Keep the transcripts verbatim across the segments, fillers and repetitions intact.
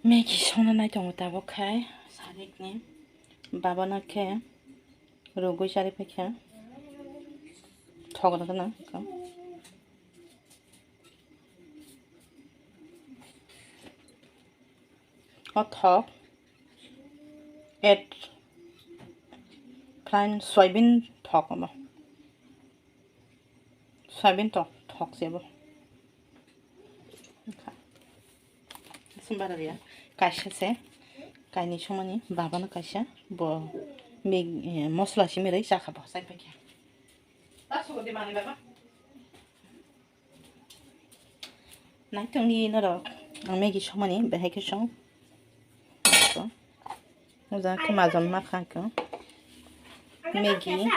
Maggie songna nai tongo tabuk khai sarikni babana khe rugwi chari paikha thok rwgwna. O thok add khlain soybean thok omo. Soybean thok, thok se bo. Wngkha. Sumbar ya. Kaisa se. Kainwi songmani babano kaisa. Bo mi, eh, mosla simi rwi chakha bo. Sai paikha. Ta sugo di mani baba. Naitongni norok. Ang Maggie songmani. Bahai khe song. Moja khe majom ma kha khe. Maggie,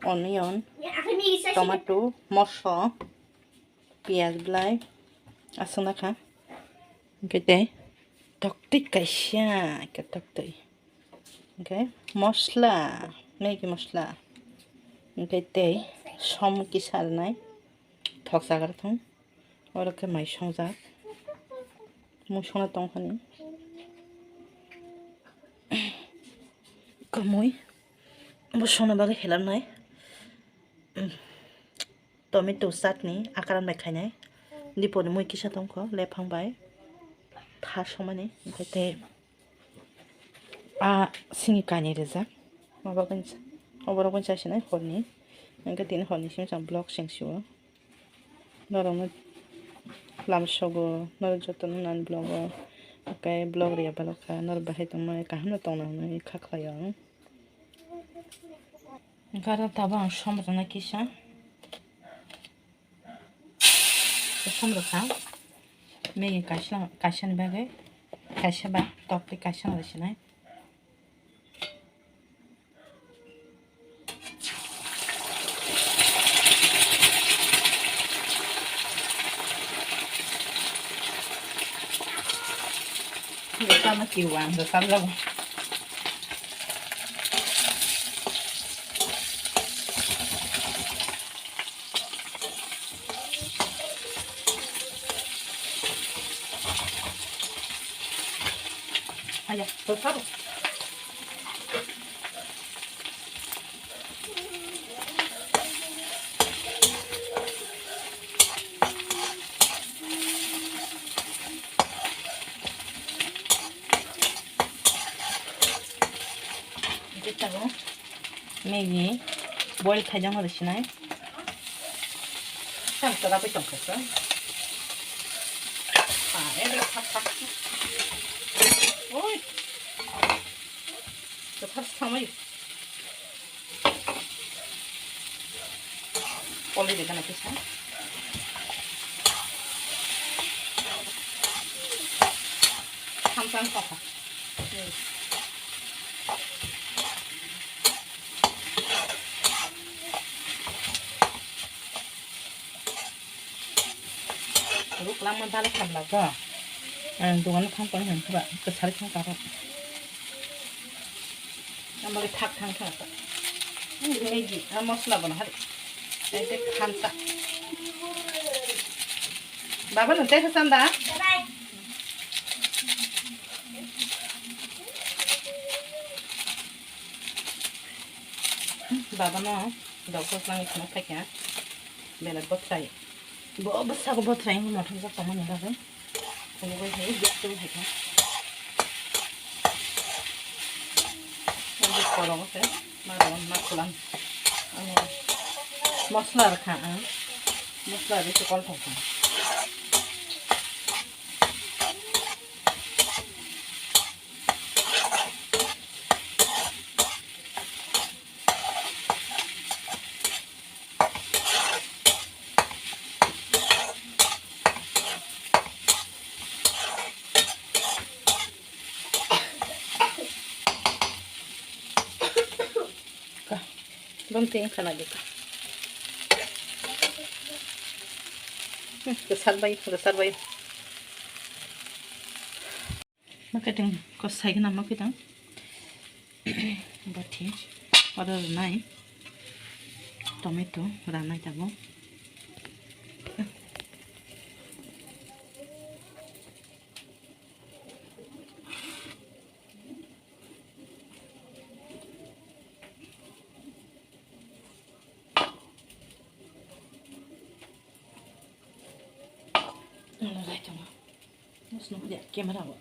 onion, tomato, moso, piyaj belai aswk na kha. Hwnkhe tei toktwi kaisa, hwnkhe toktwi. Hwnkhe mosla, Maggie mosla. Hwnkhe tei som kisa rwnai thok jaga thung. Oro khe mai songjak. Mui songna tong phani. Kamui. Bo songna bagwi helamnai. Tomato chutney akaram bai khainai. Dipori mui kisa tongkho, lephang bai. Tha songmani, omo khe tei. A sini kani rijak. Mabo khe oborok khe chasinai horni. Hwnkhe tini horni simi chwng vlog seng sio. Norokno lamsogo, norok jotono nani vlog o. Hwnkhe vlog riya balokha, norok bahai tongmani kaham no tongna hwnwi kha khlaio ang. Hwnkhe aro tabuk ang som rwna kisa. Som rwkha. Maggie kaisa, kaisani bagwi kaisa ba tok tei kaisa rw sinai. Tama kiwang da sabla. Aya, to sabo. Ito tabo. Maggie boil khaijak no rw sinai. Sang chwla bai tongkha khe. Ah, ede thak thak. Oi. Kwthar samai. Poli de kana kisa. Samsang kha. Ruk langma dal khamla ko. Ang dukan thang tong hwn kha, kwsari thang karo. Ang bagwi thak thang kha. Maggie, ang mosla bono hari. Tei tei khansa. Baba, nwng tei kha chanda? Baba no doctor nangwi phunuk phaikha, belai bwthai. Bo bwsako bwthai wngwi mothokjak tongmani bagwi. Phunugwi hai gas twi phaikha. Ang korogo se ma rwgwno ma khulang. Ang mosla rwkha ang. Mosla rwgwi se kol thangkha. Ka, bom ting khana di ka. Hmm, kesal bai, kesal bai. Makaiting ko saigna makaiting. Bathi, oro rwnai. Tomato rwnai tabuk. Ano lai tongo. Nusno dia camera bo.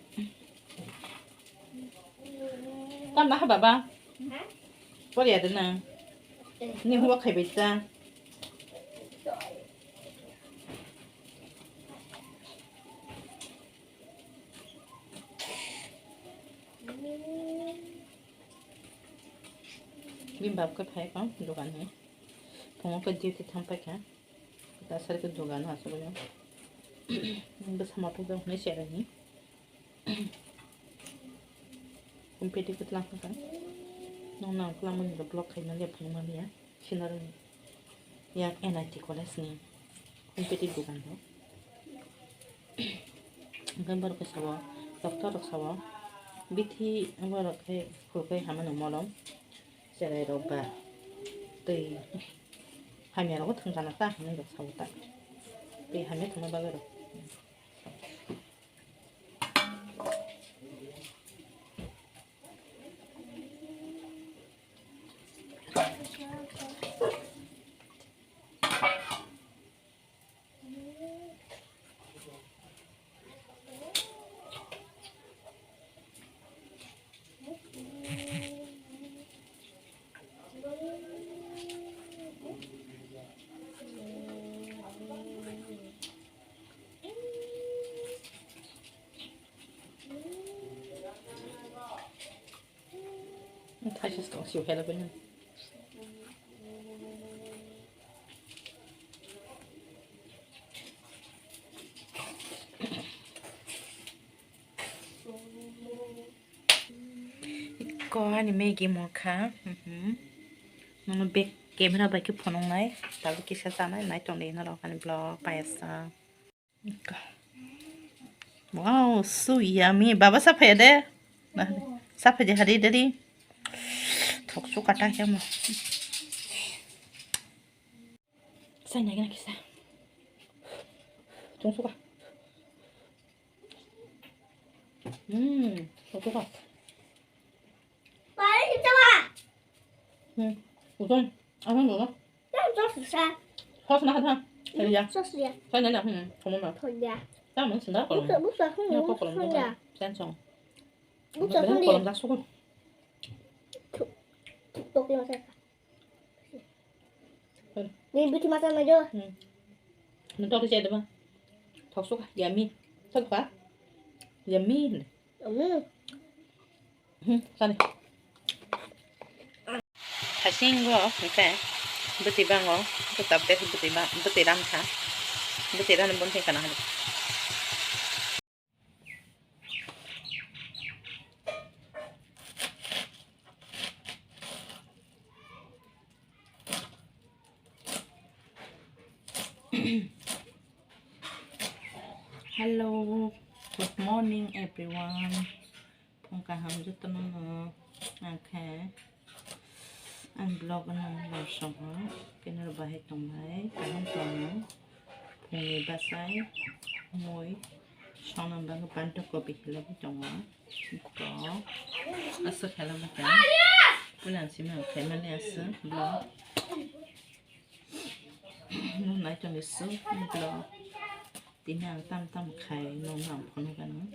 Tam na ha baba? Pori ada na. Ni huwa khai bai ta. Bini bab khe phai kha dogan hai. Phungo khe duty thang paikha. Tasari khe dogan aswk no. Bwsa motha dok hinwi cherai ni. Kumpeti kwtlang kha. Nong nang kwlangmani rok block khaimani phunukmani ya. Sinaroni yang N I T college ni kumpeti dogan rok. Hwnkhe borok khe sao, doctor rok sao, bithi borok khe phulkhai hamano molom, cherai rok ba twi hamya rogo thwng kana ta hinwi rok sao ta, twi hamya thwngna bagwi rok. Thaisa se tong sio hela bini. Ko ani Maggie mokha. Mhm. Nono bek camera bai khe phunuknai. Tabuk kisa chanai nai tongdi norok ani vlog paisa. Wow, so yummy. Baba, saphai de. Saphai de, hari, dari. Thok su kata kya mo. Sai nai gana kisa. Tung suka. Hmm, thok suka. Hmm, utung. Apa dulu? Sos na kata. Iya. Sos ya. Saya nanya, hmm, kamu mah. Thok ya. Kamu sendal kalau. Buka, buka, hmm, ya, kok kalau buka. Sensong. Buka, buka, hmm, kalau tak suka. Thok, thok ya, saya. Ni bithi masa na jo. Hmm. Nang thok saya dema. Thok suka, yummy. Thok pa? Yummy. Hmm. Hmm, sani. Thaisingo, hwnkhe, bwtwi bango, bwtap bek bwtwi ba-, bwtwi ram kha. Bwtwi rani bon thai kana hadi. Hello, good morning everyone. Phung kaham jotono no, ang khe ang vlog no naisongo, khe noro bahai tongbai, kaham tongo, phungni bachai, mui, songna bagwi bantakopi hilaiwi tongo, to aswk khailama khe, puila simi ang khaimani aswk vlog. Nung nai tong suk blo. Tini ang tam tam khai nung nang phone gano.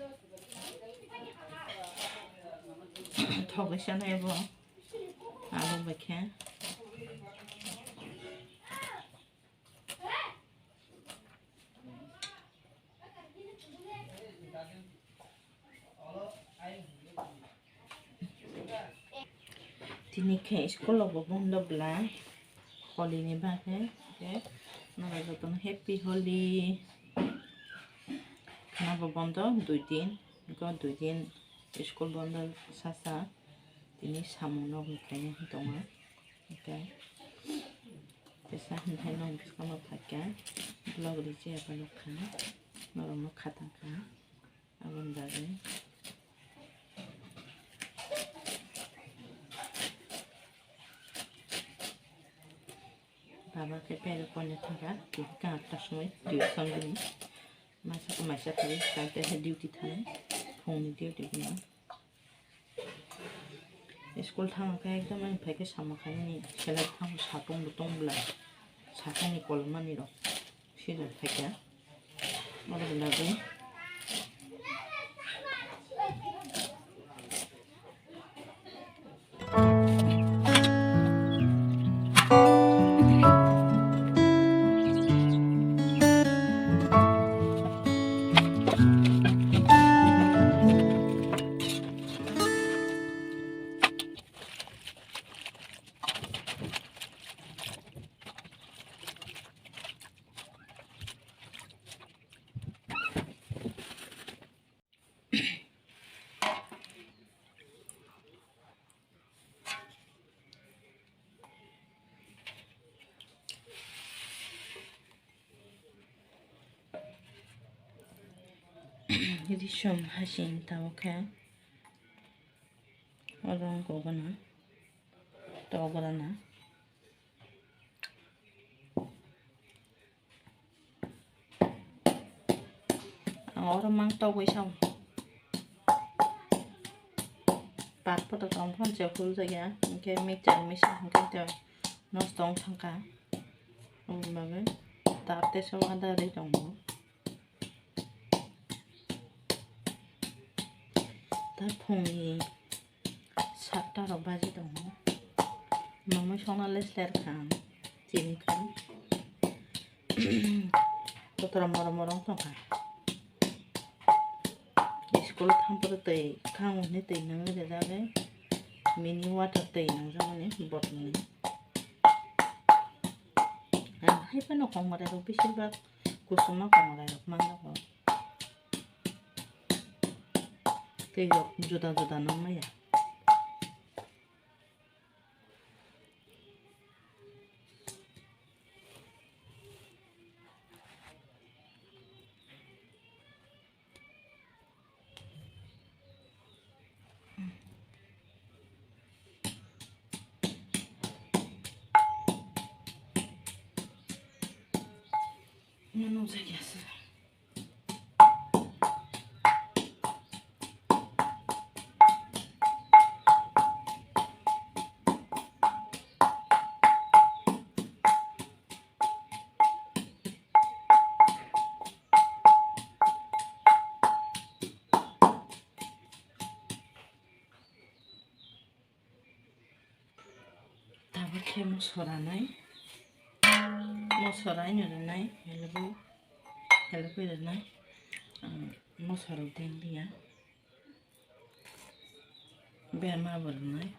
Thok bai sanai bo. Abo bai khe. Tini khe school rok bo bondo bwla, Holi ni bagwi, hwnkhe norok jotono happy Holi. Khana bo bondo dui din, eko dui din school bondo sasa, tini samung rok ni khaina tongo, hwnkhe. Tesa hwnkhai nong bwskango phaikha, vlog rwchaya phano kha, norokno kha tangkha, aboni bagwi. Baba khe pere kone thangkha, twi kha atta somoi twi songwini. Masa khe maisa thangwi, kaisa duty thanai, phungni duty gwnang. School thangma khe ekdom ani phaikhe sama khainani selai thango, satung bo tong bwla, satungni kolomani rok season phaikha. Oro lagwi. Rishom hasing tao khe oro wng kok gana tokgwlana. Ang oro mang togwi sao. Patpor tong phano je hul jaya, hinkhe mixture misa hinkhe to nosto wng thangkha. Oboni bagwi tabte sao ada ri tongo. Ta phungni satta rok baji tongo. Mamui songna lesler kha ang chini kha. Kotora morom morom tongkha. School thamporo twi khango hwnwi twi nangwi rwjagwi mini water twi nangjagmani bottle ni. Ang hai phano kongmorerok bising bak kusuma kongmorerok manjago. Tei rok juda juda nang maya. Nung jagi aswk. Tabuk khe mosora nai, mosora ino rwnai, helebwi, helebwi rwnai. Ang mosora deng liya, berma bo rwnai.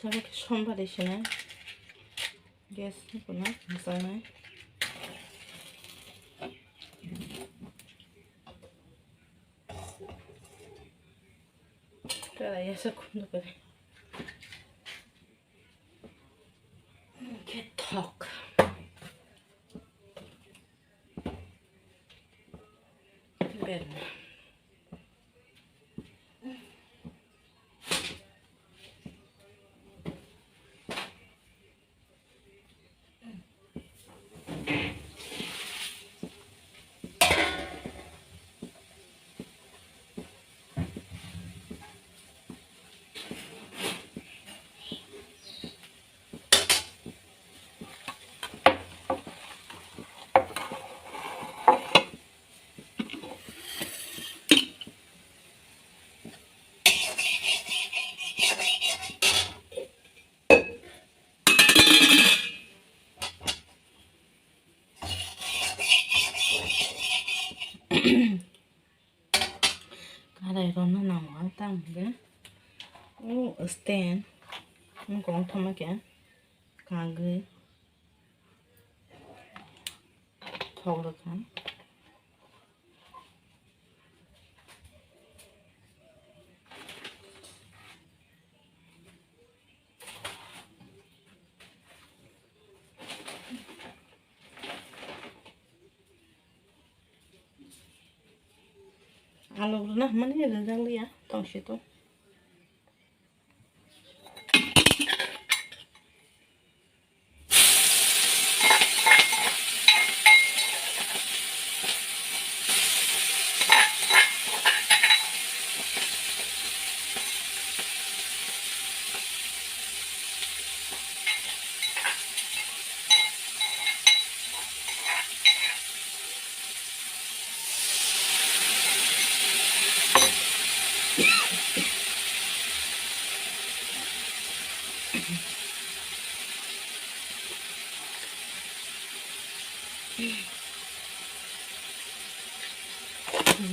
Tabuk khe sombar ri sina gas ni kuna masa nai. Tara yasa khum do kare. Khe thok. Berma. Karai rwna nango tamo hwnkhe o stand wngkha wngthoma khe kagwi thok rwkha. Alok rwna hwnmani rijak liya tongsi to.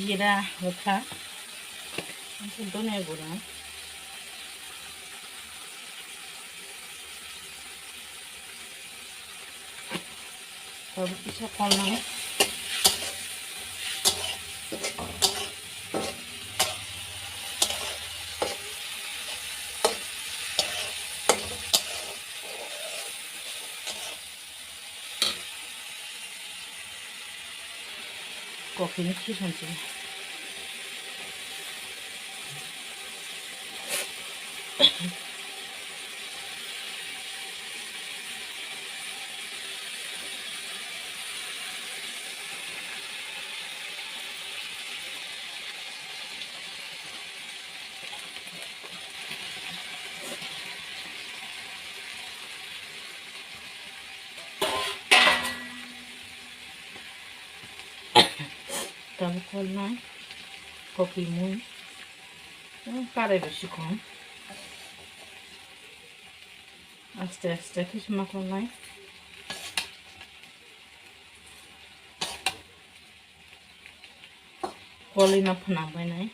Jira rwkha, dhoniya gura. Tabuk kisa kolnai. Kokini khisan se. Tabuk kolnai kopi mui. Hmm, karai bai sikon. Aste aste khe sima kolnai. Kolwi ma phnang bainai.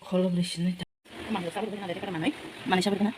Kholo bwrwi sinai ta. Mangsa sabur gana dede kara manai. Mani sabur gana.